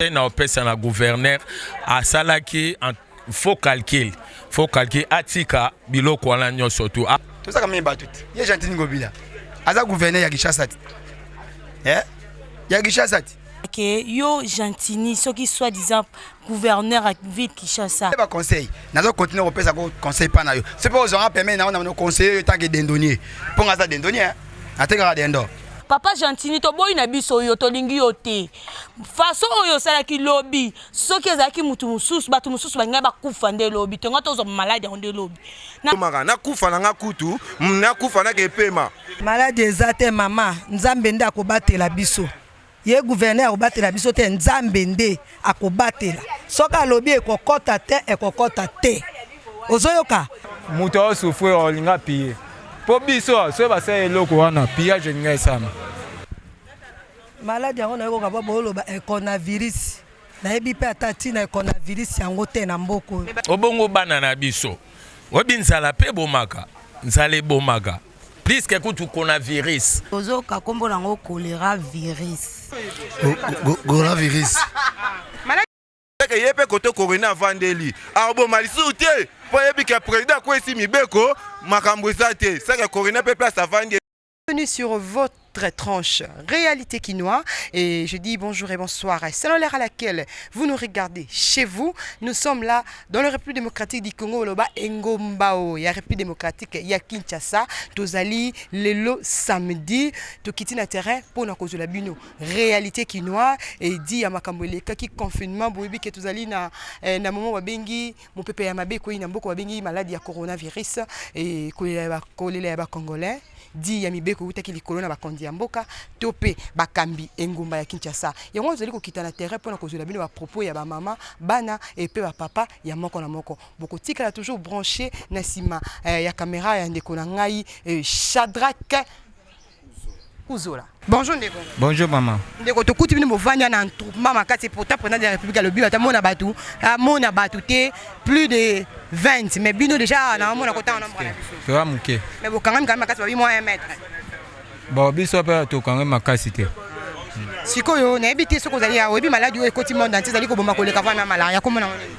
Na opesa na gouverneur asalaki faux calcul, faux calcul, atika biloko wana nyonso tu. Tozaka mingi bato te. Ye Gentiny Ngobila aza gouverneur ya Kinshasa te, eh? Ya Kinshasa te. Ke yo Gentiny, soki soi disant gouverneur ya ville Kinshasa. Ba conseil nazo continuer kopesa ko conseil pa na yo, soki mpe ozwanga pembeni na yo na conseiller yo tant que dindonnier, mpo nga aza dindonnier, atekaka dindon. Papa Gentiny, toboyi na biso yo, tolingi yo te. Façon oyo osalaki lobi, soki ezalaki mutu mosusu, bato mosusu balingai bakufa nde lobi, tonga tozwa maladi yango nde lobi. Maka nakufa na nga kutu nakufa nake epema. Maladi eza te mama, Nzambe nde akobatela biso. Ye gouverneur akobatela biso te, Nzambe nde akobatela. Soki alobi ekokɔta te, ekokɔta te. Ozoyoka? Moto azosouffrir, olinga piller, mpo biso soki basala eloko wana, pillage elinga esama. Maladi yango nayokoka po booloba coronavirus, nayebi mpe ata ntina ya coronavirus yango te na mboka oyo. Obongo bana na biso, oyebi nzala mpe ebomaka, nzala ebomaka plus que kutu coronavirus. Ozoyoka nkombo nango choléra virus. Coronavirus. Ye mpe kote corona avandeli, akoboma lisusu te, mpo ayebi ke président akwesi mibeko, makambo eza te, seke corona mpe place avandi. Bienvenue sur votre tranche Réalité Kinois et je dis bonjour et bonsoir selon l'heure à laquelle vous nous regardez chez vous. Nous sommes là dans la République démocratique du Congo, loba Engombao, ya République démocratique ya Kinshasa, tozali lelo samedi, tokiti na terrain pour na kozula bino Réalité Kinois et dit ya makambo elekaki confinement. Boyebi ke tozali na moment babengi mopepe ya mabe koyi na mboka, babengi maladie ya coronavirus et kolela ya ba Congolais di ya mibeko eutaki likolo na bakonzi ya mboka to mpe bakambi engumba ya Kinshasa. Yango tozali kokita na terrain mpona kozwela bino bapropos ya bamama, bana epe bapapa ya moko na moko. Bokotikala toujours branché na nsima ya caméra ya ndeko na ngai Shadrack Kuzola. Bonjour ndeko. Bonjour maman. Ndeko, tokuti bino bovandi na attroupement makasi. Pourtant président de la République alobi ata mona bato, amona bato te plus de 20, mais bino déjà naomona kotanga nombre na biso. Toza moke. Mais bokangami kami makasi, babi mwa 1 mètre. Bon, biso mpe tokangami makasi te. Sikoyo nayebi te soki ozali awa, oyebi maladi oyo ekoti monde entier, ezali koboma koleka vana malaria, komona ngo nini?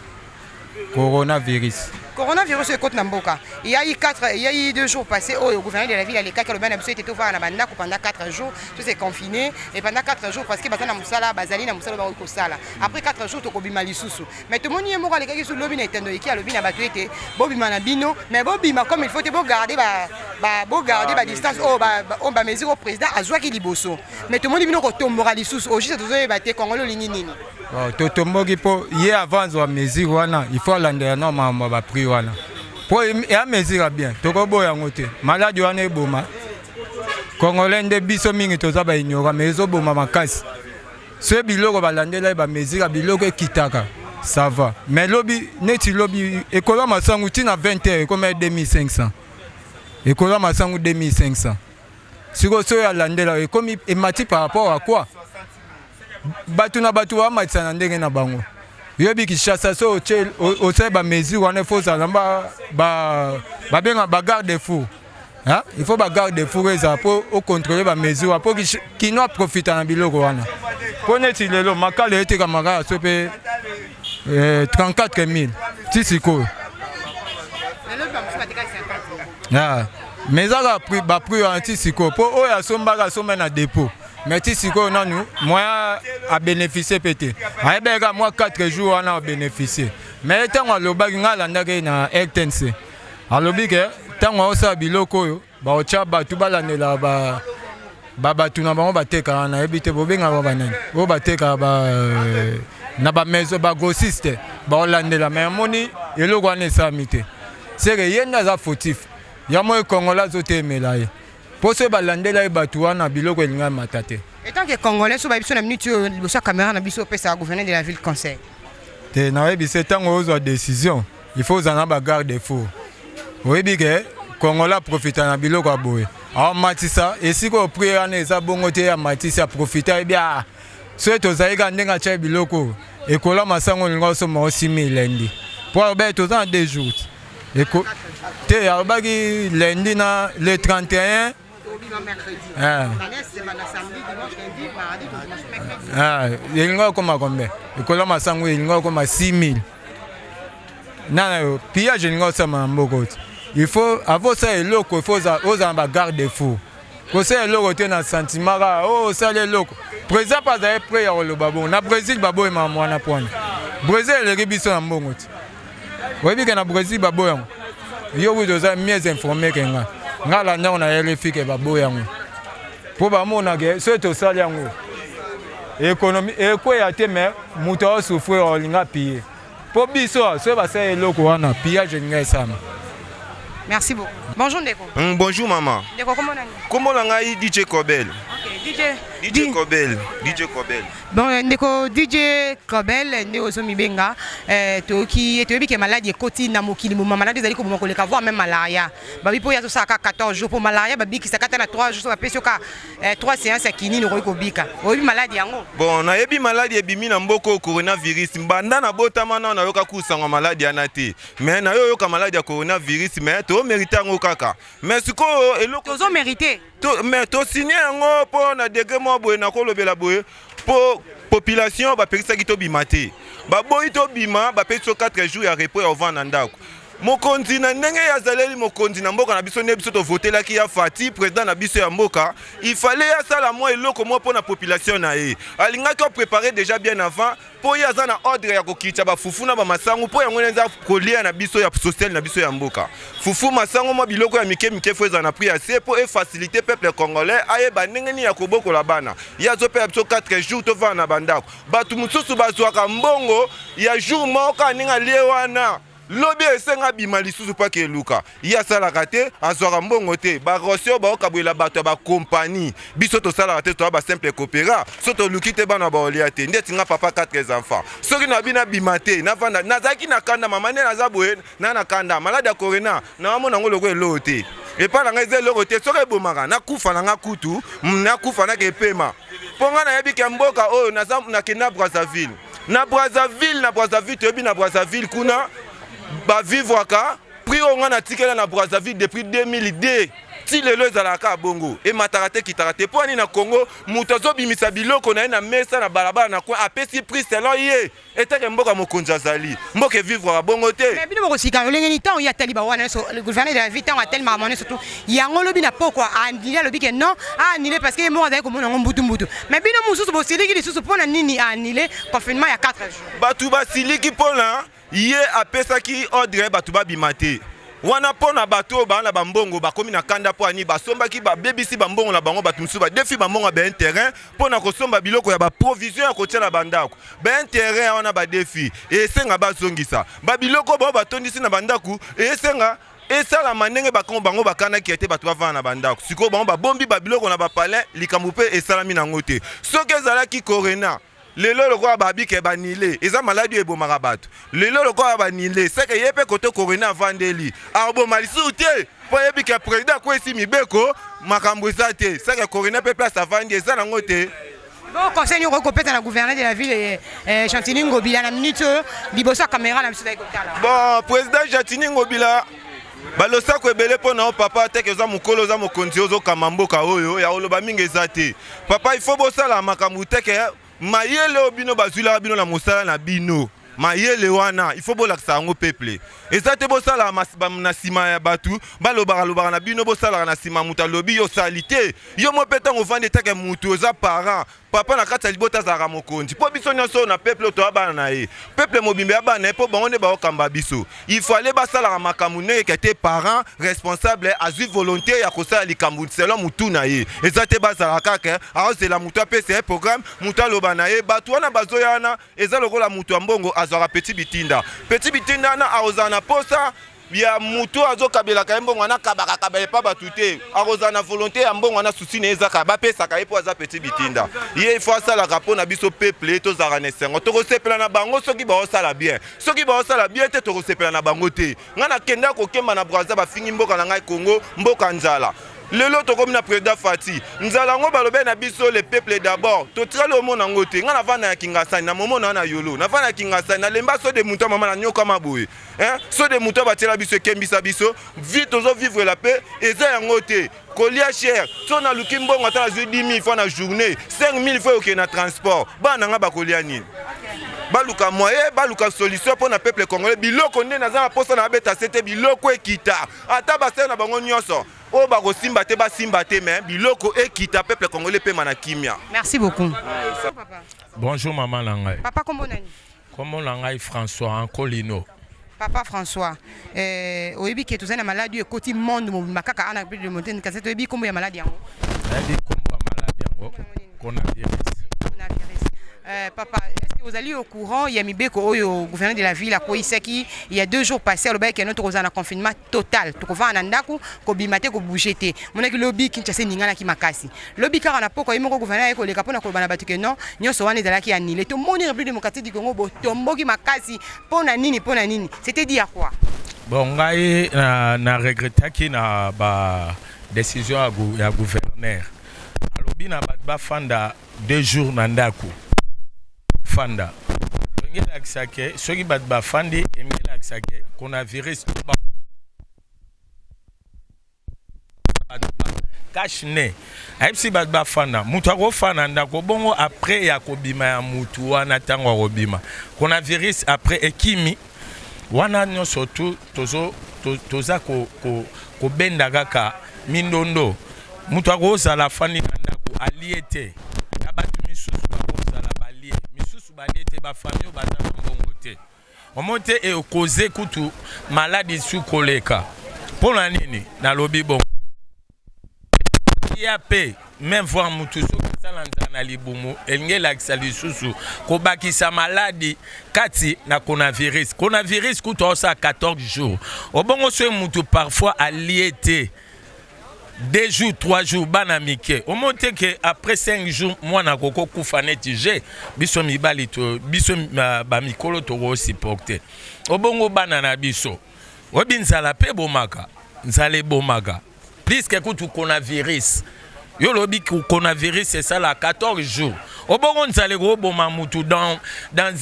Coronavirus. Coronavirus ekoti na mboka. Il y a eu 4, il y a eu 2 jours passés oyo gouverneur de la ville alekaki, alobi na biso ete tovanda na bandako pendant 4 jours, to se confiné et pendant 4 jours, parce que baza na mosala, bazali na mosala bakoki kosala. Après 4 jours tokobima lisusu. Mais tomoni ye moko alekaki su lobi na etando eki, alobi na bato ete bobima na bino, mais bobima comme il faut te, bogarder ba distance oyo ba mesure oyo président azwaki liboso. Mais tomoni bino kotomboka lisusu. Au juste tozoyeba te, Congolais olingi nini? Bon, totomboki mpo ye avant azwa mesure wana, il faut alandela na makambo ya baprix wana, mpo ya mesure ya bien tokoboya yango te. Maladi wana eboma Congolais nde biso mingi toza baignorant, mais ezoboma makasi. Soki biloko balandela ye bamesure ya biloko ekitaka, ça va. Mais lobi, neti lobi, ekola masangu ntina 20 heures ekoma ya 2500, ekola masangu 2500. Sikoyo soki alandela, ekomi emati par rapport à quoi? Bato na bato bamatisa na ndenge na bango. Yoyebi Kinshasa, so otie osali bamesure wana, il faut ozala babenga bagarde fou. Il faut bagarde fou ezala mpo ocontrôle bamesure wana, mpo kino aprofita na biloko wana. Mpo neti lelo makala etekama kaka so mpe 34 000 ti sikoyo. Mais eza kaka baprix wana ti sikoyo, mpo oyo asombaka asomba na dépôt, mais ti sikoyo nanu moyen abénéficie mpe te. Ayebaki kaka mwa 4 jours wana abénéficie. Mais ntango alobaki, ngai alandaki ye na RTNC, alobi ke ntango aosala biloko oyo, baotya bato balandela babato na bango batekaka, nayebi te bobengaka banani, oyo batekaka na bamaison, bagrossiste, baolandela. Mais amoni eloko wana esalami te, seke ye nde aza fautif. Ya moi Congolais azotemela ye, mpo soki balandela ye bato wana, biloko elingi mata te. En tant que Congolais, so bayebi biso na minute oyo liboso ya caméra na biso, opesaka gouverneur de la ville conseil? Te, nayebi se ntango ozwa décision, il faut ozala na bagarde fou. Oyebi ke Congolais aprofita na biloko ya boye, aomatisa esika oyo prix wana eza bongo te. Amatisi, aprofita, ayebi a soki tozali kaka ndenge atya biloko ekola masango, olinga osomba osimi lundi, mpo alobaki toza na 2 jours te. Alobaki lundi na le 31. Elinga okoma combien? Likolo ya masango elinga okoma 6000. Nana yo pillage elinga osama na mboka oti. Il faut avant osala eloko, il faut ozala na ba garde fou. Kosala eloko te na sentiment kaka oh osali eloko. Président mpe azali prêt ya koloba bongo. Na Brésil baboyemaka mwana pwana. Brésil eleki biso na mbongo ti. Oyebi ke na Brésil baboya yango. Yo kutu oza mieux informé ke nga. Nga landa yango na RFI ke baboya yango. Mpo bamona ke soki tosali yango économie ekweya te, mais moto aosouffrir olinga pille. Mpo biso soki basali eloko wana, pillage elinga esalama. Merci beaucoup. Bonjour Ndeko. Bonjour maman. Ndeko, comment nani? Kombo na ngai DJ Kobel. OK, DJ. DJ Kobel, DJ Kobel. Bon ndeko DJ Kobel nde ozomibenga, toyoki toyebi ke maladi ekoti na mokili moma, maladi ezali koboma koleka voire même malaria. Babi mpo ye azosala kaka 14 jours, mpo malaria babikisaka ata na 3 jours, so bapesi yo kaka 3 séances ya kinini okoki kobika. Oyebi maladi yango? Bon, nayebi maladi ebimi na mboka oyo, coronavirus. Mbanda nabotama nao nayoka kusangwa maladi wana te, mais nayo oyoka maladi ya coronavirus, mais tomérite yango kaka. Mais sikoyo eloko tozomérite to, mais tosigne yango mpo na degré moko boye, nakolobela boye, mpo population bapekisaki tobima te, baboyi tobima, bapesi so 4 jours ya repos ya ovanda na ndako. Mokonzi na ndenge ye azaleli mokonzi na mboka na biso, nde biso tovotelaki ya Fati président na biso ya mboka, il fallait asala mwa eloko moko mpo na population na ye. Alingaki opréparer déjà bien avant, mpo ye aza na ordre ya kokitisa bafufu na bamasangu, mpo yango eza kolia na biso ya social na biso ya mboka. Fufu, masango, mwa biloko ya mike mike fo ezala na prix ya se, mpo efacilité peuple congolais ayeba ndenge nini ya kobokola bana. Ye azopela biso 4 jours tovanda na bandako. Bato mosusu bazwaka mbongo ya jour moko kaka, ndenge alie wana, lobi esenga bima lisusu mpaka eluka. Ye asalaka te, azwaka mbongo te. Baration baokabwela bato ya bakompani, biso tosalaka te, toya basimple coopéra. So toluki te, bana baolia te. Ndeti nga papa 4 enfants, soki nabi nabima te, navanda, nazalaki na kanda mama. Nde naza boye na kanda maladi ya corona, naamona yango lokola eloko te. Epai na ngai eza eloko te. Soki ebomaka, nakufa na nga kutu, nakufa naka epema, mpo ngai nayebi ke mboka oyo naza nakende na Brazzaville, na Brazzaville toyebi na Brazzaville kuna bavivraka prix oyo ngai natikela na Brazzaville depuis 2002 ti lelo, ezalaka kaka bongo, emataka te, ekitaka te. Mpo ani na Congo moto azobimisa biloko na ye na mesa na balabala na coin, apesi prix selon ye etake. Mboka mokonzi azali, mboka evivraka bongo te. Mais bino bokosika lolenge nini ntango ye atali bawana nyonso, le gouverneur de la ville, ntango atali makambo nyonso, surtout yango lobi na pokwa aannulé, alobi ke non, aannulé parce que ye moko azali komona yango mbutu mbutu, mais bino mosusu bosiliki lisusu mpo na nini aannulé confinement ya 4 jours? Bato basiliki mpona ye apesaki ordre bato babima te wana, mpo na bato oyo baa na bambongo bakomi na kanda. Mpo ani basombaki, babebisi bambongo na bango. Bato mosusu badefi bambongo ya baintérêt mpo na kosomba biloko ya baprovision ya kotia na bandako. Baintérêt wana badefi, esenga bazongisa babiloko bao batondisi na bandako. Esenga esalama ndenge bakongo bango bakanaki ete bato bavanda na bandako. Sikoyo bango babombi babiloko na bapalin, likambo mpe esalami nango te. Soki ezalaki corona lelo lokola babike banile, eza maladi oyo ebomaka bato, lelo lokola banile seke ye mpe kote corona avandeli akoboma lisusu te, mpo ayebi ke président akwesi mibeko, makambo eza te. Seke corona mpe place avandi eza nango te. Bon, conseil nini okoki kopesa na gouverneur de la ville Gentiny Ngobila na minute oyo liboso ya caméra na biso tozali kotala? Bon, président Gentiny Ngobila, balosako ebele mpo na yo papa. Teke oza mokolo, oza mokonzi, ozokamba mboka oyo, ya koloba mingi eza te papa. Il faut bosala makambo teke mayele oyo bino bazwilaka bino na mosala na bino. Mayele wana il faut bolakisa yango peuple. Eza te bosalaka na nsima ya bato balobaka lobaka na bino, bosalaka na nsima moto alobi, yo osali te. Yo mo mpe ntango ovandi etake motu, oza parent, papa na kati ya libota azalaka mokonzi, mpo biso nyonso oyo na peuple oyo toya bana na ye, peuple mobimba ya bana na ye, mpo bango nde baokamba biso. Il fallait basalaka makambo ndenge ke te parent responsable azwi volonté ya kosala likambo selon motu na ye. Eza te bazalaka kaka aozela motu apesa ye programme, motu aloba na ye. Bato wana bazoya wana eza lokola motu ya mbongo azwaka petit bitinda. Petit bitinda wana akozala na posa ya motu azokabelaka ye mbongo wana, akabaka kaba epa bato te. Akozala na volonté ya mbongo wana, susi na ye ezaka bapesaka ye, mpo aza petit bitinda. Ye ifo asalaka mpo na biso peuple, tozalaka na esengo, tokosepela na bango soki baosala bien. Soki baosala bien te, tokosepela na bango te. Ngai nakenda kokemba na Braza, bafingi mboka na ngai Congo, mboka nzala. Lelo tokomi na président Fati, nzala yango balobi na biso le peuple d'abord, totikali omona yango te. Ngai navanda ya Kingasani, na momona na yolo, navanda ya Kingasani, nalemba saut de mouton mama, nanyokama boye, saut de mouton batiela biso, ekembisa biso vie, tozovivre la paix, eza yango te. Kolia cher. So naluki mbongo ata nazwi 10000 francs na journée, 5000 francs okende na transport. Bana na nga bakolia nini? Baluka moyen, baluka solution mpo na peuple congolais. Biloko nde naza na posa na babeta sete, biloko ekita. Ata basere na bango nyonso oyo bakosimba te, basimba te, mais biloko ekita, peuple congolais pema na kimia. Merci beaucoup. Bonjour mama na ngai. Papa, kombo nani? Kombo na ngai François Ankolino. Papa François, oyebi ke tozali na maladi oyo ekoti monde mobimba kaka ana de montagne kasi toyebi kombo ya maladi yango. Nayebi kombo ya maladi yango, coronavirus. Coronavirus. Papa, est-ce que vous allez au courant ya mibeko oyo gouverneur de la ville akweyisaki il y a 2 jours passés? Alobaki ke no tokozala na confinement total, tokovanda na ndako, kobima te, kobouger te. Monaki lobi Kinshasa eninganaki makasi. Lobi kaka na poko ye moko gouverneur aye koleka mpona koloba na bato ke non, nyonso wana ezalaki annulé. Tomoni République démocratique du Congo botomboki makasi. Mpona nini? Mpona nini? C'était dit à quoi? Bon, ngai na regrettaki na ba décision ya gouverneur. Alobi na bato bafanda 2 jours na ndako, fanda. Elingi elakisa ke soki bato bafandi, elingi elakisa ke coronavirus to bato cache-nez. Ayebisi bato bafanda, moto akofanda ndako bongo, après ya kobima ya mutu wana, ntango akobima coronavirus après ekimi wana nyonso tu toza kobenda kaka mindondo. Moto akozala afandi na ndako, alie te, na bato misusu bakozala balie, misusu balie te, bafamille oyo baza na mbongo te. Omoni te ekoze kutu maladi su koleka. Mpo na nini nalobi bongo? Ya mpe même voir mutu soki asala nzala na libumu, elingi elakisa lisusu kobakisa maladi kati na coronavirus. Coronavirus kutu aosala 14 jours, obongo soki mutu parfois alie te 2 jours, 3 jours, bana mike, omoni te ke après 5 jours mwana akoko kufa neti je biso mibali to biso bamikolo tokosupporte. Obongo bana na biso, oyebi nzala mpe ebomaka, nzala ebomaka plus ke kutu coronavirus. Yo olobi coronavirus esala 14 jours, obongo nzala ekoboma mutu dans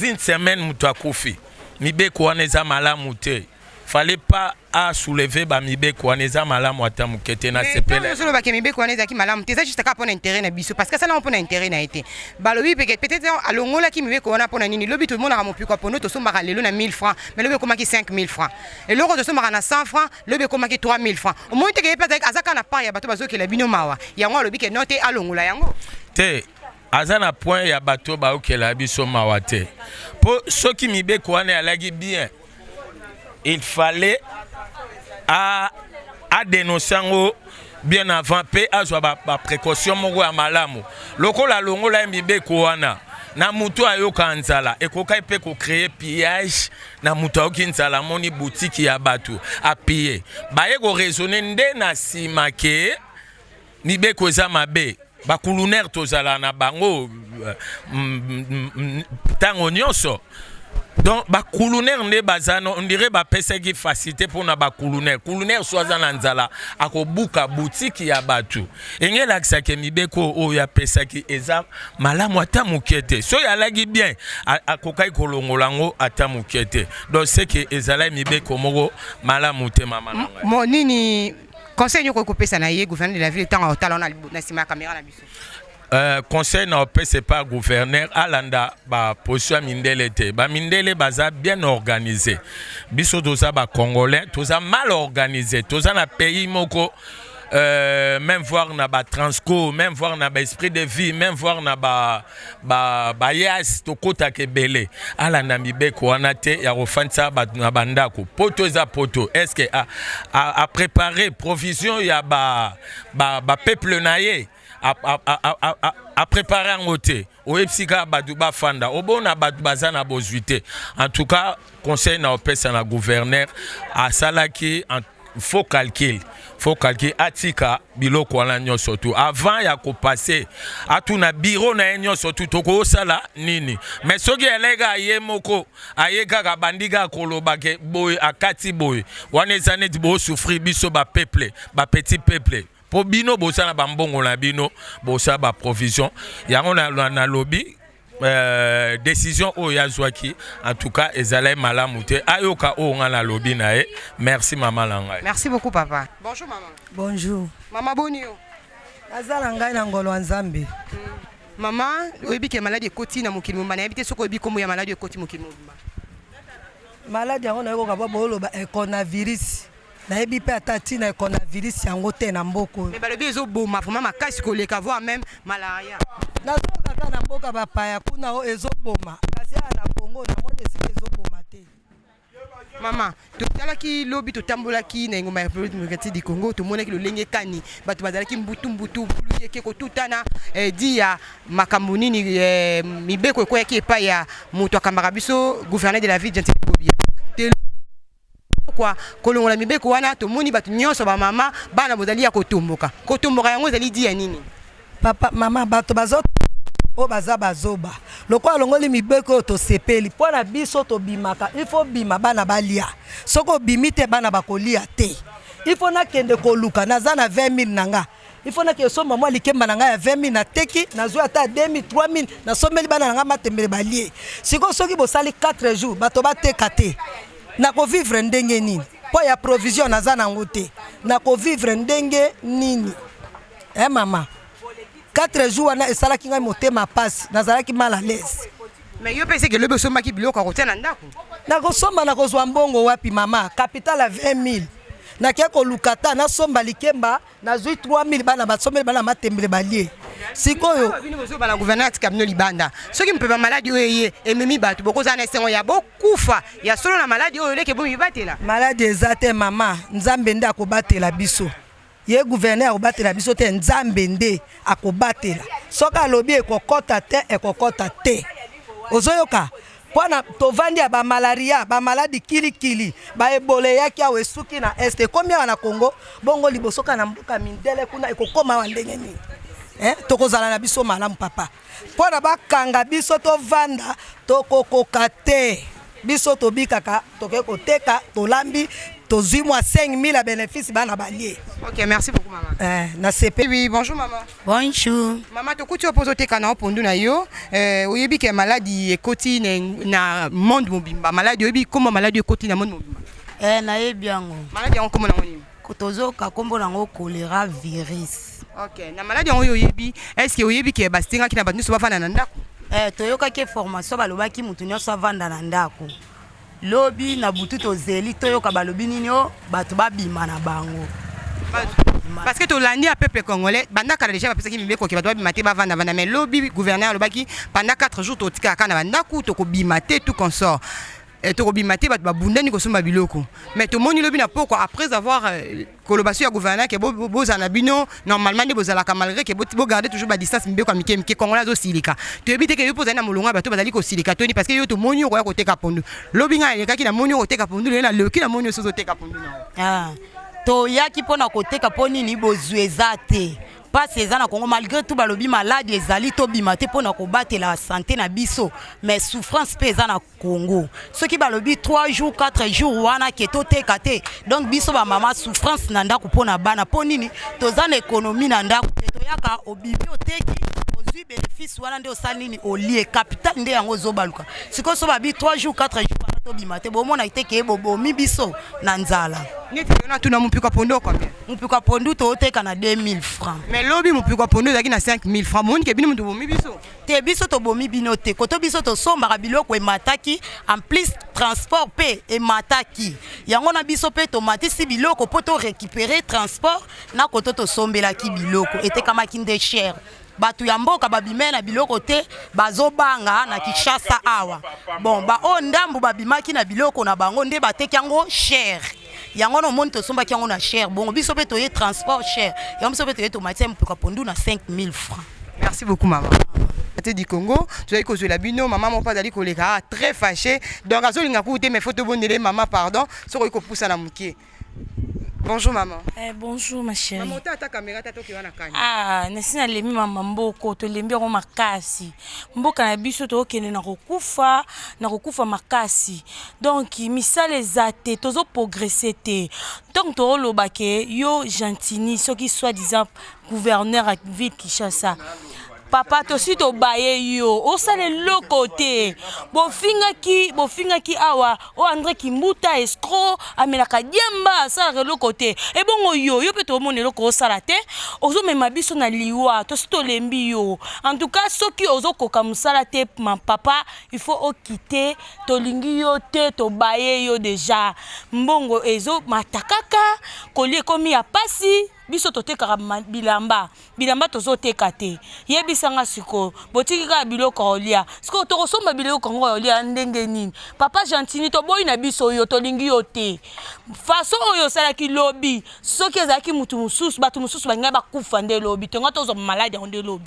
une semaine, mutu akufi. Mibeko wana eza malamu te, fallait pas asoulever bamibeko wana, eza malamu ata moke te. Na sepele. Ozolobaka mibeko wana ezalaki malamu te, eza juste kaka mpona intérêt na biso, parce que asalango mpona intérêt na ye te. Balobi peke peut-être alongolaki mibeko wana mpona nini? Lobi tomonaka mopiko ya pondo tosombaka lelo na 1000 francs, mais lobi ekomaki 5000 francs. Eloko tosombaka na 100 francs, lobi ekomaki 3000 francs. Omoni teke ye mpe aza kaka na part ya bato bazokela bino mawa, yango alobi ke no te, alongola yango. Te, aza na point ya bato baokela biso mawa te, mpo soki mibeko wana ezalaki bien, il fallait adénonce yango bien avant mpe azwa baprécaution ba moko ya malamu. Lokola alongola ye mibeko wana na mutu ayoka nzala, ekokaki mpe kocréer pillage na mutu ayoki nzala, amoni butiki ya bato, apille. Baye koraisonner nde na nsima ke mibeko eza mabe. Bakulunere tozala na bango ntango nyonso, donc bakulunere nde baza, on dirait bapesaki facilité mpona bakulunere. Kulunere so aza na nzala, akobuka butiki ya bato. Enge elakisaki mibeko oyo apesaki eza malamu ata moke te. Soki alaki bien, akokaki kolongola yango ata moke te. Donc c'est que ezalaki mibeko moko malamu te, mama na ngai. Mo nini conseil nyoko okopesa na ye gouverneur de la ville ntango otala wana na nsima ya caméra na biso? Conseil na opesa pa gouverneur, alanda baposition ya mindele te. Bamindele baza bien organisé, biso toza bacongolais, toza mal organisé. Toza na pays moko, même voir na batransco, même voir na baesprit de vie, même voir na bayas ba, ba tokɔtaka ebele. Alanda mibeko wana te ya kofandisa bato na bandako. Poto eza poto, est ce que apréparer provision ya bapeuple ba, ba na ye, apréparé yango te? Oyebisi kaka bato bafanda, obona bato baza na bozwi te. En tout cas, conseil na opesa na gouverneur, asalaki faux calcul, faux calcul. Atika biloko wana nyonso tu avant ya kopase, atuna bureau na ye nyonso tu tokosala nini. Mais soki eleka ye moko, aye kaka, bandi kaka koloba ke boye, akati boye, wana eza neti bosouffrir biso bapeuple, bapetit peuple, mpo bino bosala bambongo na bino, bosala baprovision yango. Nalobi na Décision oyo azwaki, en tout cas ezalaki malamu te. Ayoka oyo ngai nalobi na ye. Merci, mama na ngai. Merci beaucoup, papa. Bonjour, maman. Bonjour. Mama, boni yo? Naza na ngai na ngolo ya Nzambe. Mama, oyebi ke maladi ekoti na mokili mobimba? Nayebi te soki oyebi kombo ya maladi ekoti mokili mobimba. Maladi yango nayokoka po booloba coronavirus. Nayebi mpe ata ntina ya coronavirus yango te na mboka oyo. Mais balobi ezoboma vraiment makasi koleka, voire même malaria. Nazoyoka kaka na mboka bapaya kuna oyo ezoboma, kasi awa na Congo namoni esika ezoboma te. Mama, totalaki lobi, totambolaki na engumba ya République démocratique du Congo, tomonaki lolenge kani bato bazalaki mbutu mbutu, bulu yeke kotutana. Di ya makambo nini? Mibeko ekweyaki epai ya moto akambaka biso, gouverneur de la ville Gentiny Ngobila te kwa kolongola mibeko wana. Tomoni bato nyonso, bamama, bana, bozali ya kotomboka. Kotomboka yango ezali di ya nini? Papa, mama, bato bazo oyo baza bazoba. Lokola alongoli mibeko oyo, tosepeli. Mpo na biso tobimaka, il faut bima, bana balia. Soki obimi te, bana bakolia te. Il faut nakende koluka. Naza na 20 000 na nga, il faut nakende somba mwa likemba na ngai ya 20 000, nateki, nazwi ata 2 000, 3 000, nasombeli bana na ngai matembele, balie. Sikoyo soki bosali 4 jours bato bateka te, nakovivre ndenge nini? Mpo ya provision naza nango te, nakovivre ndenge nini? Eh mama, 4 jours wana esalaki ngai motema pasi, nazalaki mal à l'aise. Mais yo mpe seke lobi osombaki biloko ya kotia na ndako? Nakosomba, nakozwa mbongo wapi, mama? Capital ya 20 000, nake koluka ta nasomba likemba, nazwi 3 000, bana basombeli bana matembele, balie. Sikoyo bino bozoba na gouverneur atika bino libanda. Soki mpe bamaladi oyo eye ememi bato, bokozala na esengo ya bokufa ya solo na maladi oyo oleke bomibatela? Maladi eza te, mama. Nzambe nde akobatela biso. Ye gouverneur akobatela biso te, Nzambe nde akobatela. Soki alobi ekokɔta te, ekokɔta te. Ozoyoka? Mpona tovandi ya bamalaria, bamaladi kilikili, baebola eyaki awa, esuki na Est, ekomi awa na Congo. Bongo liboso kaka na mboka mindele kuna, ekokóma awa ndenge nini? Eh, tokozala na biso malamu, papa. Mpona bakanga biso tovanda, tokokoka te. Biso tobikaka, tokoki koteka, tolambi, tozwi mwa 5000 ya bénéfice, bana balie. Ok, merci beaucoup, mama. Eh, na sepe. Oui, bonjour, mama. Bonjour. Mama, tokuti yo mpo ozoteka na pondu na yo. Oyebi ke maladi ekoti na monde mobimba? Maladi, oyebi kombo maladi ekoti na monde mobimba? Eh, nayebi yango. Maladi yango kombo nango nini? Tozoka kombo nango choléra virus. Ok, na maladi yango oyo oyebi, est ce que oyebi ke basengaki na bato nyonso bafanda na ndako? Eh, toyokaki information, balobaki motu nyonso avanda na ndako. Lobi na butu tozeli toyoka balobi nini o bato babima na bango. Parce que tolandi ya peuple congolais, banda kala déjà bapesaki mibeko ke bato babima te, bavanda vanda. Mais lobi gouverneur alobaki pendant 4 jours totikaka kaka na bandako, tokobima te, tout consort. Tokobima te. Bato babundani kosomba biloko. Mais tomoni lobi na pokwa, après avoir koloba so ya gouverneur ke bozala na bino normalement nde bozalaka, malgré ke bogarde toujours badistance, mibeko ya mike mike, congolais azosilika. Toyebi te ke yo mpo ozali na molongo ya bato bazali kosilika toni, parce que yo tomoni okoya koteka pondu. Lobi ngai alekaki, namoni okoteka pondu. Lelo naloki, namoni oso ozoteka pondu na Ah, toyaki mpona koteka. Mpo nini? Bozwi eza te, mpasi eza na Kongo. Malgré tout balobi maladi ezali, tobima te mpona kobatela santé na biso, mais souffrance mpe eza na Congo. Soki balobi 3 jours, 4 jours wana ke toteka te, donc biso bamama souffrance na ndako mpo na bana. Mpo nini? Toza na économie na ndako te. Toyaka, obimi, oteki, ozwi bénéfice wana nde osali nini? Olie capital nde yango ozobaluka. Sikoyo so babi 3 jours, 4 jours wana tobima te, bomona te ke bobomi biso na nzala. Neti yo natuna, mopiko ya pondu combien? Mopiko ya pondu tooteka na 2000 francs. Mais lobi mopiko ya pondu ezalaki na 5000 francs. Bomoni ke bino moto bomi biso? Te, biso tobomi bino te. Koto biso tosombaka biloko emataki, en plus transport mpe emataki. Yango na biso mpe tomatisi biloko mpo torécupérer transport na koto tosombelaki biloko etekamaki nde cher. Bato ya mboka babimai na biloko te, bazobanga na Kinshasa awa. Bon, baoyo ndambu babimaki na biloko na bango nde bateki yango cher. Yango na omoni tosombaki yango na cher, bongo biso mpe toye transport cher. Yango biso mpe toye tomatisa mopiko ya pondu na 5000 francs. Merci beaucoup, mama. Du Congo, tozali kozwela bino mama moko azali koleka, ah, très fâché, donc azolinga kuku te. Mais faut tobondele. Mama, pardon, soki okoki kopusana moke. Bonjour, maman. Eh, bonjour, ma chérie. Maman, ota ata caméra ta toki wana kani. Ah, nasi nalembi, mama. Mboko tolembi yango makasi. Mboka na biso tokokende na kokufa, na kokufa makasi. Donc misala eza te, tozoprogresse te. Donc tooloba ke yo Gentiny, soki soi disant gouverneur ya ville Kinshasa. Papa, tosi tobaye yo, osala eloko te. Bofingaki, bofingaki awa o André Kimbuta escroc, amelaka diamba, asalaka eloko te. Ebongo yo, yo mpe tomona eloko osala te, ozomema biso na liwa. Tosi tolembi yo. En tout cas, soki ozokoka mosala te, ma papa, il faut okite. Tolingi yo te, tobaye yo déjà. Mbongo ezomata kaka, kolia ekomi ya pasi. Biso totekaka bilamba, bilamba tozoteka te. Yebisa nga sikoyo, botiki kaka biloko ya kolia, sikoyo tokosomba biloko yango ya kolia ndenge nini? Papa Gentini, toboyi na biso yo, tolingi yo te. Façon oyo osalaki lobi, soki ezalaki mutu mosusu, bato mosusu balingaki bakufa nde lobi, tonga tozwa maladi yango nde lobi.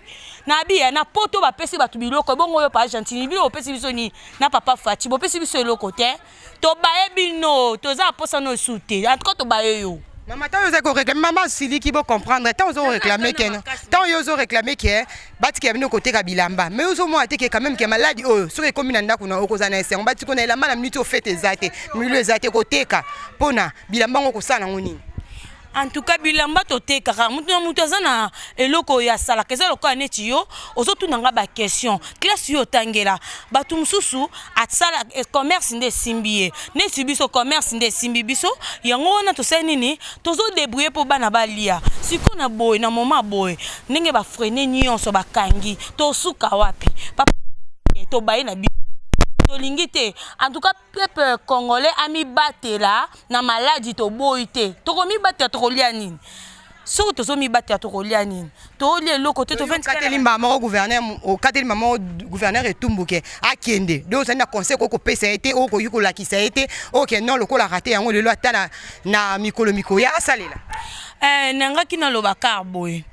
Na biya na poto bapesi bato biloko, ebongo yo papa Gentini, bino bopesi biso nini? Na papa Fatshi bopesi biso eloko te. Tobaye bino, toza na posa no esu te. En tout cas tobaye yo. Mama, ntango oza koréclame, mama asiliki, bocomprendre. Ntango ozo réclame ke, ntango yo ozo réclame ke batikela bino koteka bilamba, mais ozomona te ke quand même ke maladi oyo soki ekomi na ndako na okozala na esengo, batiko na elamba na minute oyo fete eza te, milio eza te, koteka mpona bilamba yango kosala yango nini? En tout cas bilamba totekaka, mutu na mutu aza na eloko oyo asalaka. Eza lokola neti yo ozotuna nga ba question, classe yo otangela, bato mosusu asala commerce nde esimbi ye, neti biso commerce nde esimbi biso. Yango wana tosali nini? Tozodébrouille mpo bana balia. Sikoyo na boye, na moment boye, ndenge bafreiner nyonso, bakangi, tosuka wapi? Papa, tobaye na biso, tolingi te. En tout cas peuple congolais amibatela na maladi, toboyi te. Tokomibatela, tokolia nini? Soki tozomibatela, tokolia nini? Tolia eloko te. Okateli mbala moko gouverneur, okateli mbala moko gouverneur etumbuke akende. Donc ozali na conseil okoki kopesa ye te, okoki kolakisa ye te oke non, lokola rate yango lelo, ata na mikolo mikoya asalela? Nangaki naloba kar boye,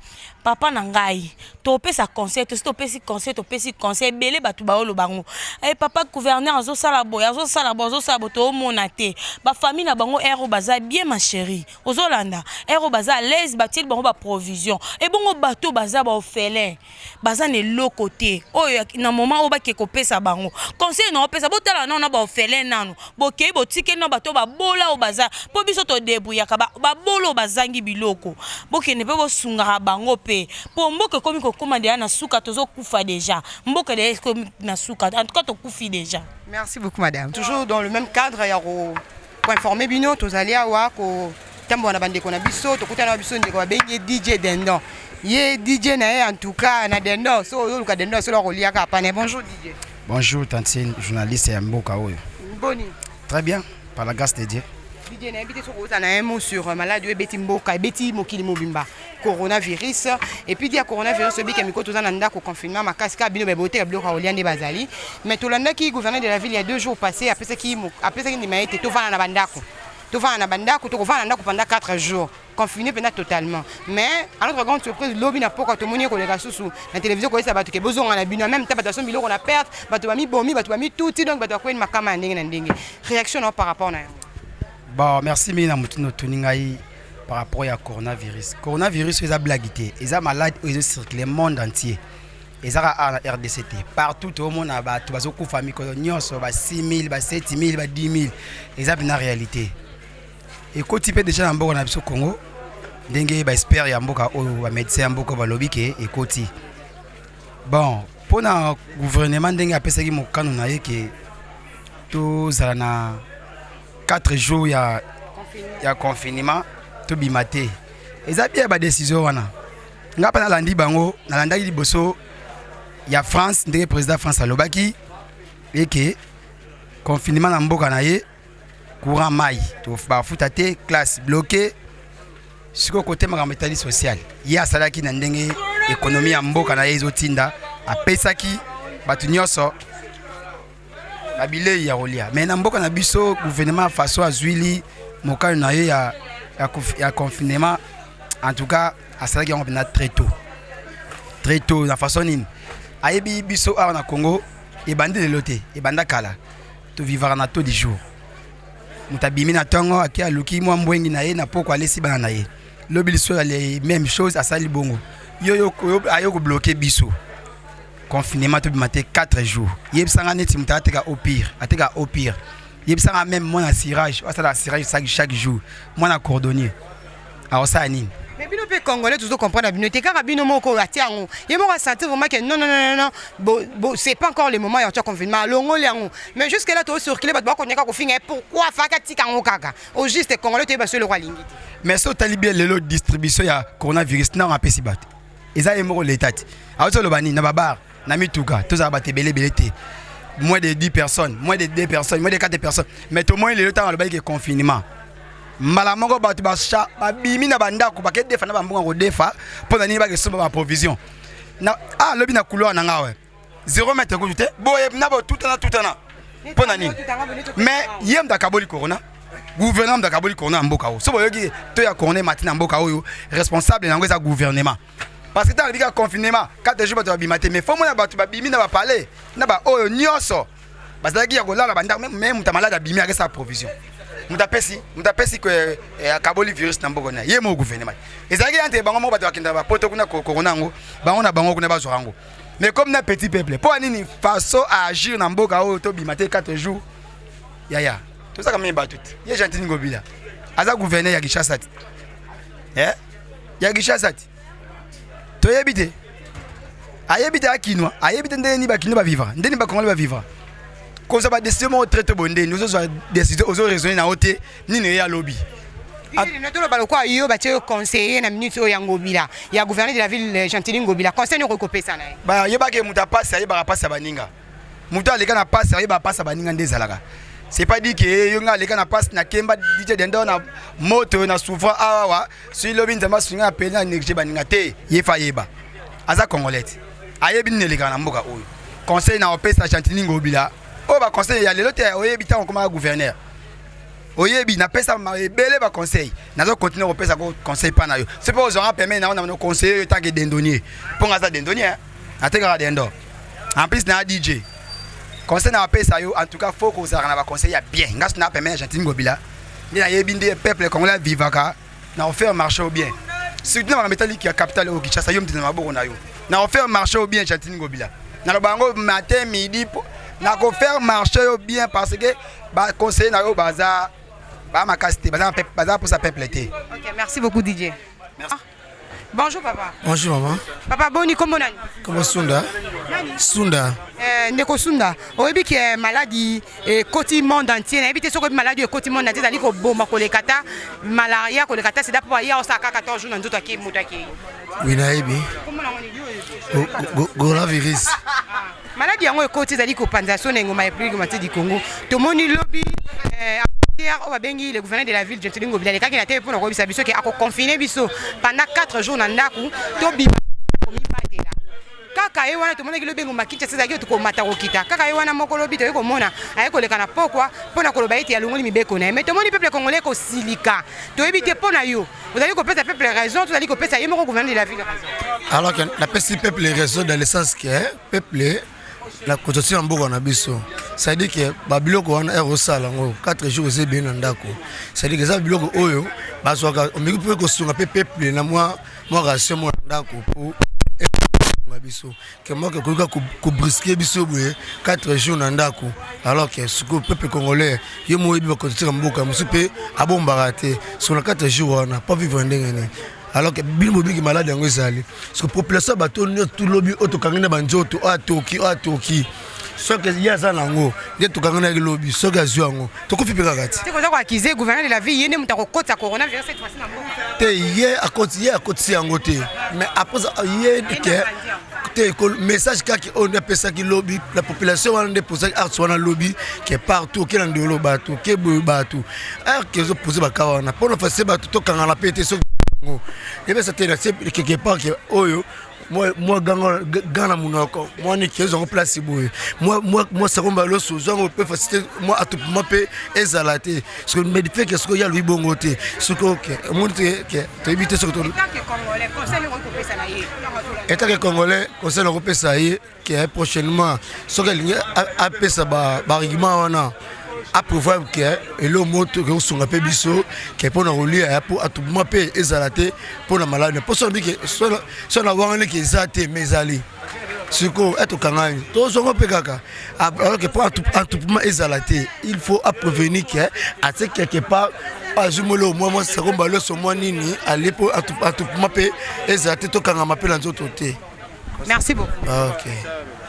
papa na ngai, topesa conseil, tosi topesi conseil, topesi conseil ebele. Bato baoloba yango e, papa gouverneur azosala boye, azosala boye, azosala boye, toomona te. Bafamille na bango ero baza bien, ma chérie, ozolanda, ero baza à l'aise, batieli bango baprovision. Ebongo bato baza baorphelin, baza na eloko te. Oyo na moment oyo bake kopesa bango conseil na opesa, botala nano na baorphelin nano. Bokei, botikeli na bato babola oyo baza, mpo biso todébrouillaka. Babola oyo bazangi biloko, bokende mpe bosungaka bango mpe, mpo mboka ekomi kokóma deya na suka. Tozokufa deja, mboka deya ekomi na suka. En tout cas tokufi deja. Merci beaucoup, madame. Toujours dans le même cadre ya koinformer bino, tozali awa kotambola na bandeko na biso. Tokutana na biso ndeko babengi ye DJ Dendon. Ye DJ na ye, en tout cas na dendon, so ozoluka dendon, solo akoliaka apane. Bonjour DJ. Bonjour tantine journaliste ya mboka oyo. Boni? Très bien, par la grâce de Dieu. DJ, nayebi te soki ozala na un mot sur maladi oyo ebeti mboka, ebeti mokili mobimba, coronavirus. Et puis dia coronavirus, obika mikolo toza na ndako, confinement makasi kaka. Bino baboteka biloko ya kolia nde bazali, mais tolandaki gouverneur de la ville ya 2 jours passé, apesaki ndima ete tovanda na bandako, tovanda na bandako, tokovanda na ndako pendant 4 jours, confiné mpenza totalement. Mais à notre grande surprise, lobi na poka tomoni koleka susu na télévision koyesa bato ke bozonga na bino. En même temps bato basombi biloko na perte, bato bamibomi, bato bamituti, donc bato bakweni makama ya ndenge na ndenge. Réaction na par rapport na yango? Bon, merci mingi na motu notuni ngai par rapport ya coronavirus. Coronavirus eza blague te, eza malade oyo ezocircule monde entier, ezaka awa na RDC te, partout. Toomona bato bazokufa mikolo nyonso, ba 6 000, ba 7 000, ba 10 000. Eza mpena réalité, ekoti mpe déjà na mboka na biso Congo, ndenge baexpert ya mboka oyo, bamédecin ya mboka balobi ke ekoti. Bon, mpona gouvernement, ndenge apesaki mokano na ye ke tozala na 4 jours ya confinement, tobima te, eza bien badécision wana. Nga mpe nalandi bango, nalandaki liboso ya France, ndenge président France alobaki eke confinement na mboka na ye, courant, mai bafuta te, classe bloqué. Sikoyo kote makambo etali social, ye asalaki na ndenge économie ya mboka na ye ezotinda, apesaki bato nyonso babilei ya kolia. Mais na mboka na biso, gouvernement faso azwili mokano na ye ya confinement, en tout cas asalaki yango mpenza très tôt, très tôt. Na façon nini? Ayebi biso awa na Congo ebandi lelo te, ebanda kala. Tovivaka na taux du jour. Moto abimi na ntongo, ake aluki mwa mbwengi na ye, na poko alesi bana na ye, lobi liso ya même chose, asali bongo. Yo ayo kobloquer biso confinement, tobima te 4 jours. Yebisanga neti moto ateka au pire, ateka au pire, yebisanga même mwana cirage, asala cirage chaque jour, mwana cordonnier akosala nini? Mais bino mpe Congolais, tozo comprendre bino te. Kaka bino moko atia yango, ye moko asentir vraiment que non, non, non, non, bon, bon, c'est pas encore le moment ya kotia confinement. Alongoli yango, mais jusque là tozocircule, bato bakonyaka kofinga ye. Pourquoi faka tika yango kaka? Au juste, Congolais, toyeba so eloko alingi te. Mais so otali bien lelo, distribution ya coronavirus ntango apesi bato, eza ye moko leta te. Awuti oloba nini na babar, na mituka, tozala bato ebele ebele te, moins de 10 personnes, moins de 2 personnes, moins de 4 personnes. Mais tomoni lelo, ntango alobaki ke confinement, mbala moko bato basha babimi na bandako, bakedefa na bambongo ya kodefa. Mpo na nini? Bakesomba baprovision na ah, lobi na couloir na nga we 0 mètre kutu te, boye na botutana tutana. Mpo na nini? Mais ye moto akaboli corona, gouvernement moto akaboli corona na mboka oyo. So boyoki to ya corona emati na mboka oyo, responsable na yango eza gouvernement, parce que ntango alobiki ya confinement 4 jours, bato babima te. Mais faut mona bato babimi na bapale na baoyo nyonso bazalaki ya kolala bandako. Mais moto malade abimi, akesala provision. Moto apesi akaboli virus na mboka na ye moko, gouvernement. Ezalaki entre bango moko, bato bakendaka bapoto kuna, corona yango bango na bango kuna bazwaka yango. Mais comme na petit peuple, mpo nini façon aagir na mboka oyo tobima te 4 jours? Yaya, tozaka mingi bato te. Ye Gentiny Ngobila aza gouverneur ya Kinshasa te, eh? Ya Kinshasa te, toyebi te, ayebi te, akinwa ayebi te ndenge nini bakino bavivre, ndenge nini bakongoli bavivre. Kozwa badécision moko très to boye, ndeni ozozwa décision, ozoraisonne na yo te nini eya lobi. Toloba lokola yo batie yo conseiller na minute oyo ya Ngobila, ya gouverneur de la ville Gentiny Ngobila, conseil nini okoki kopesa na ye? Bayebaki moto apasi ayebaka mpasi ya baninga. Moto aleka na pasi ayebaka mpasi ya baninga. Nde ezalaka, c'est pas dit ke yo nga aleka na pasi na kemba DJ Dendo na moto na souffrant awawa, soki lobi Nzambe asunga na peli na néglige baninga te. Ye fa ayeba, aza Congolais te, ayebi nini elekaka na mboka oyo. Conseil na opesa Gentiny Ngobila oyo, baconseil ya lelo te. Oyebi ntango okomaka gouverneur, oyebi napesa ebele baconseil, nazo continue kopesa conseil mpa na yo. So mpe ozwanga pembeni na yo na conseiller yo tant que dindonnier, mpo nga aza dindonnier, natekaka dindon, en plus na DJ. Conseil na apesa yo, en tout cas faut kozalaka na baconseil ya bien. Nga so na pembeni ya Gentiny Ngobila, nde nayebi nde peuple congolais avivaka na kofaire marcher au bien, surtout na makambo etaliki ya capitale oyo Kinshasa. Yo moto na maboko na yo na kofaire marcher au bien, Gentiny Ngobila. Naloba yango matin, midi, na kofaire marcher yo bien, parce que baconseiller na yo baza bamakasi te, baza mposa peuple te. Ok, merci beaucoup, DJ. Merci. Bonjour papa. Bonjour maman. Papa, boni, kombo nani? Kombo Sunda. Nani? Sunda. Ndeko Sunda, oyebi ke maladie ekoti monde entier. Nayebi te soki oyebi maladie ekoti monde entier, ezali koboma koleka ta malaria, koleka ta sida, mpo ya osala kaka 14 jours na nzoto ake moto akei. Oui, nayebi. Coronavirus. Maladie yango ekoti, ezali kopanza so na engoma ya République démocratique du Congo. Tomoni lobi oyo babengi le gouverneur de la ville Gentiny Ngobila alekaki na te mpona koyebisa biso ke akoconfine biso pendant 4 jours na ndako, tobima komibatela. Kaka ye wana tomonaki lobi engoma Kinshasa ezalaki komata kokita. Kaka ye wana moko lobi toyei komona aye koleka na pokwa mpona koloba ete alongoli mibeko na ye. Mais tomoni peuple congolais kosilika. Toyebi te, mpo na yo, ozali kopesa peuple raison, tozali kopesa ye moko gouverneur de la ville raison? Alors que napesi peuple raison dans le sens que peuple na constitution ya mboka na biso, c'est-à-dire que babiloko wana ere osala yango 4 jours, eza ebele na ndako. C'est-à-dire que eza biloko oyo bazwaka, omeki mpe kosunga mpe peuple na mwa ration mwa na ndako mpo esunga biso ke moko ekoki kobrusquer biso boye 4 jours na ndako. Alors que sikoyo peuple congolais, ye mo oyebi baconstitution ya mboka mosusu mpe abombaka te. So na 4 jours wana po vivre ndenge nini, alors que bino bobiki malade yango ezali? Parce que population ya bato nyonso tulobi oyo tokangi na banzoto, oyo atoki, oyo atoki, soki ye aza nango nde tokangi na lobi, soki azwi yango tokufi mpe kaka ti. Te, koza koaccuser gouverneur de la ville, ye nde moto akokotisa coronavirus cette fois-ci na mboka? Te, ye akoti, ye akotisi yango te. Mais après ye ke te, message kaka oyo nde apesaki lobi la population wana, nde posaki acte wana lobi ke partout oke na ndolo bato ke boye bato arke ezopose baka wana mpona fase bato tokangana mpe te. Soki yango ebesa te na quelque part ke oyo mwa gant na monoko, mwa niki ezwango place boye, mwa sakomba loso ozwango mpe facilité, mwa attroupement mpe ezala te. Soki medifeke soki oya lobi bongo te, soki oke omoni te ke toyebi te soki en tant que Congolais, conseil nakopesa ye ke prochainement soki alingi apesa barèglement wana. Aprévoir ke eloko moko tokoki kosunga mpe biso ke mpo na kolia ya mpo atubuma mpe ezala te mpo na maladi mpo so nabi ke so na wangani ke eza te mais ezali sikoyo etokangani tozongo mpe kaka alors que mpo atupuma ezala te, il faut aprévenir ke atie quelque part, azwi molo mwa mwa sako mbaloso mwa nini ale mpo atupuma mpe ezala te, tokangama mpe na nzoto te. Merci beaucoup. Ah, ok.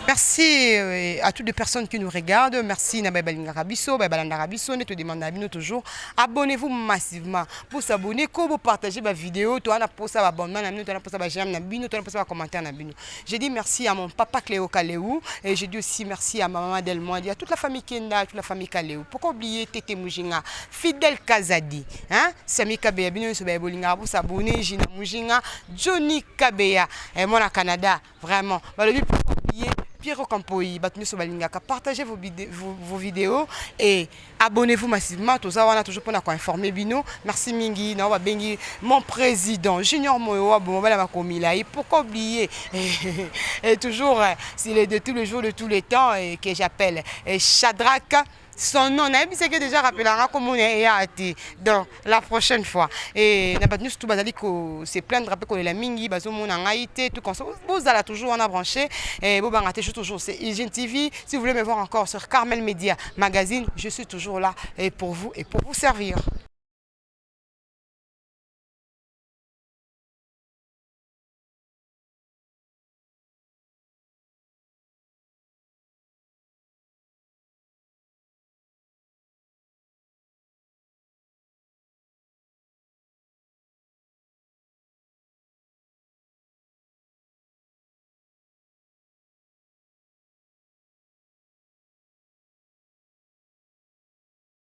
Merci à toutes les personnes qui nous regardent. Merci na balinga biso, balandaka biso, ne te demande bino toujours. Abonnez-vous massivement. Pour s'abonner, ko partager ma vidéo, toza na posa abonnement na bino, toza na posa ba j'aime na bino, toza na posa commentaire na bino. J'ai dit merci à mon papa Cléo Kaléou et j'ai dit aussi merci à ma maman Delmondi, à toute la famille Kenda, à toute la famille Kaléou. Pourquoi oublier Tété Mujinga, Fidèle Kazadi, hein? Sami Kabeya, bino so ba bolinga pour s'abonner, Gina Mujinga, Johnny Kabeya, et moi na Canada, vraiment. Balobi pourquoi oublier Pierrot Campoy, bato nyonso balingaka, partagez vos vidéos et abonnez-vous massivement. Toza wana toujours mpona koinformer bino. Merci mingi na babengi mon président Junior Moyo wa Bomobala Makomila. Et pourquoi oublier et toujours, s'il est de tous les jours, de tous les temps, et que j'appelle et Shadrach, son nom nayebisaki déjà, rappelanga komona eya te. Donc la prochaine fois, et na bato nyonso tu bazali ko se plaindre mpe kolela mingi, bazomona ngai te, tout comme ça, bozala toujours wana branché et bobanga te. Je suis toujours, c'est Hygiène TV. Si vous voulez me voir encore sur Carmel Media Magazine, je suis toujours là et pour vous et pour vous servir.